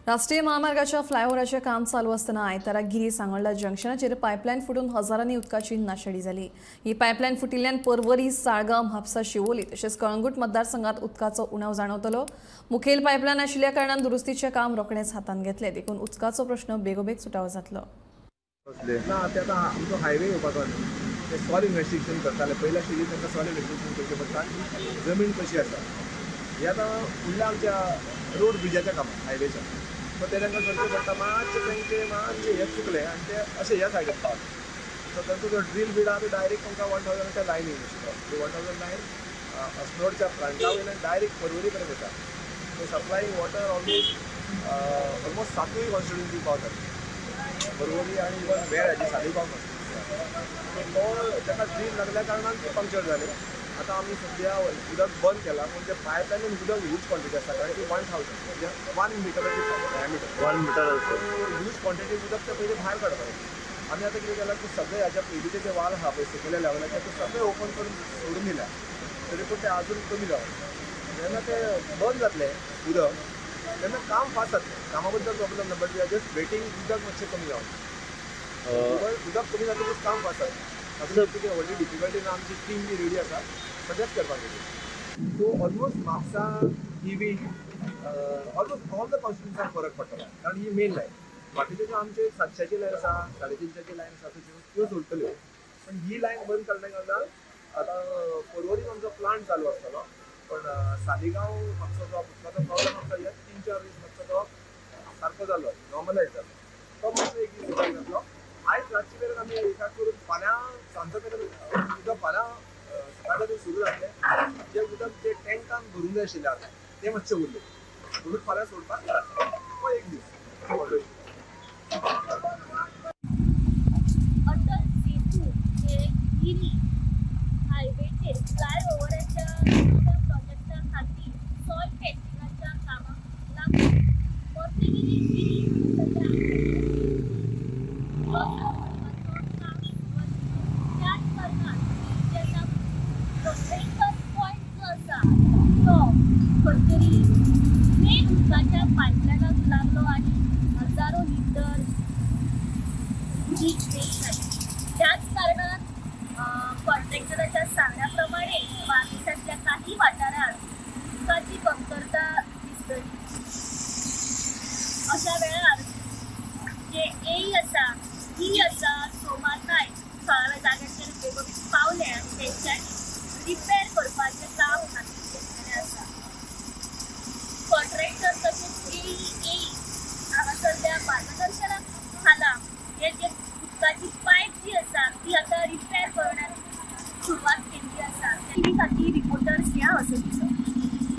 राष्ट्रीय महामार्गाच्या फ्लायओव्हराचें काम चालू आसतना आयतारा गिरी सांगोल्डा जंक्शनाचेर पायपलायन फुटून हजारांनी उदकाची नाशाडी जाली. ही पायपलायन फुटिल्ल्यान पर्वरी, साळगांव, म्हापसा, शिवोली तशेंच कळंगूट मतदारसंघात उदकाचो उणाव जाणवतलो. मुखेल पायपलायन आशिल्ल्या कारणान दुरुस्तीचें काम रोखडेंच हातांत घेतलें, देखून उदकाचो प्रश्न बेगोबेग सुटावो जातलो. ना ते आतां आमचो हायवे येवपाचो ते सॉयल इन्वेस्टिगेशन करताले. पयल्या स्टेजीर तांकां सॉयल इन्वेस्टिगेशन करचें पडटा, जमीन कशी आसा. हे आतां फुडल्या आमच्या रोड ब्रिजाच्या कामाक हायवेच्या सो ते तांकां करचें पडटा. मातशें तांचें मातशें हें चुकलें आनी ते अशें ह्या सायडीन पावले. सो तांचो जो ड्रील बीड आहा तो डायरेक्ट तांकां 1000च्या लायन येवन आशिल्लो. 1000 लायन अस्नोडच्या प्लांटा वयल्यान डायरेक्ट पर्वरी कडेन वता. So supplying water almost almost सातूय कॉन्स्टिट्युन्सी पावतात, पर्वरी आनी इवन वेळ सालिगांव कॉन्स्टिट्युन्सी. सो तो ताका ड्रील लागल्या कारणान ती पंक्चर जाली. आतां आमी सद्या उदक बंद केलां, पूण ते पायपलायनीन उदक ह्यूज क्वॉन्टिटी आसा, कारण ती 1000 म्हणजे 1 मिटराची डायमिटर 1 मिटर ह्यूज क्वॉन्टिटी उदक ते पयलीं भायर काडपाक. आमी आतां कितें केलां की सगळे ह्याच्या पयलींचे जे वाल आहा पळय सकयल्या लेवलाचे ते सगळे ओपन करून सोडून दिल्या, तरी पूण ते आजून कमी जावना. जेन्ना ते बंद जातलें उदक तेन्ना काम फास्ट जातलें, कामा बद्दल प्रॉब्लम ना, but we are just waiting उदक मातशें कमी जावना. उदक कमी जातकूच काम फास्ट जातलें. अजून कितें व्हडली डिफिकल्टी ना, आमची टीम बी रेडी आसा, सगळेंच करपाक ready. So almost Mapusa, EV, almost all the कॉन्स्टिट्युन्साक फरक पडटलो, कारण ही मेन लायन. बाकीचे ज्यो आमचे 700ची लायन आसा, 350ची लायन आसा त्यो सोडटल्यो, पण ही लायन बंद करल्या कारणान आतां पर्वरीन आमचो प्लांट चालू आसतलो, पण सालिगांव मातसो जो उदकाचो प्रॉब्लम आमचो ह्या 3-4 दीस मातसो तो सारको जालो, नॉर्मलायज जालो, तो मातसो एक दीस उदक जातलो. आयज रातचे मेरेन आमी एकाक करून फाल्यां सांजचे मेरेन उदक फाल्यां सकाळ मेरेन सुरू जातलें. जे उदक जे टँकान भरून जाय आशिल्लें आतां तें मातशें उरलें, म्हणून फाल्यां सोडपाक तो एक दीस. अटल सेतू हे गिरी हायवेचेर फ्लायओव्हराच्या प्रोजेक्टा खातीर सॉयल टेस्टिंगाच्या कामाक लागून पर्तगिरी गिरी सध्या त्याच कारणान जेन्ना ब्रेकर पॉयंट जो आसा तो खंय तरी मेन उदकाच्या पायपलायनाक लागलो आनी हजारो लिटर उदीक वेस्ट जालें. त्याच कारणान कॉन्ट्रॅक्टराच्या सांगण्या प्रमाणे बार्देसांतल्या काही वाठारांत उदकाची कमतरता दिसतली. अशा वेळार जे एई आसा, ई आसा, सोमा नायक थळाव्या जाग्याचेर बेगोबेग पावले आनी तेंच्यांनी रिपेर करपाचें काम हातीक घेतलेलें आसा. कॉन्ट्रॅक्टर तशेंच एई एई हांगासरल्या मार्गदर्शना खाला हे जे उदकाची पायप जी आसा ती आतां रिपेर करण्याक सुरवात केल्ली आसा. टीव्ही खातीर रिपोर्टर स्नेहा वसतीचो.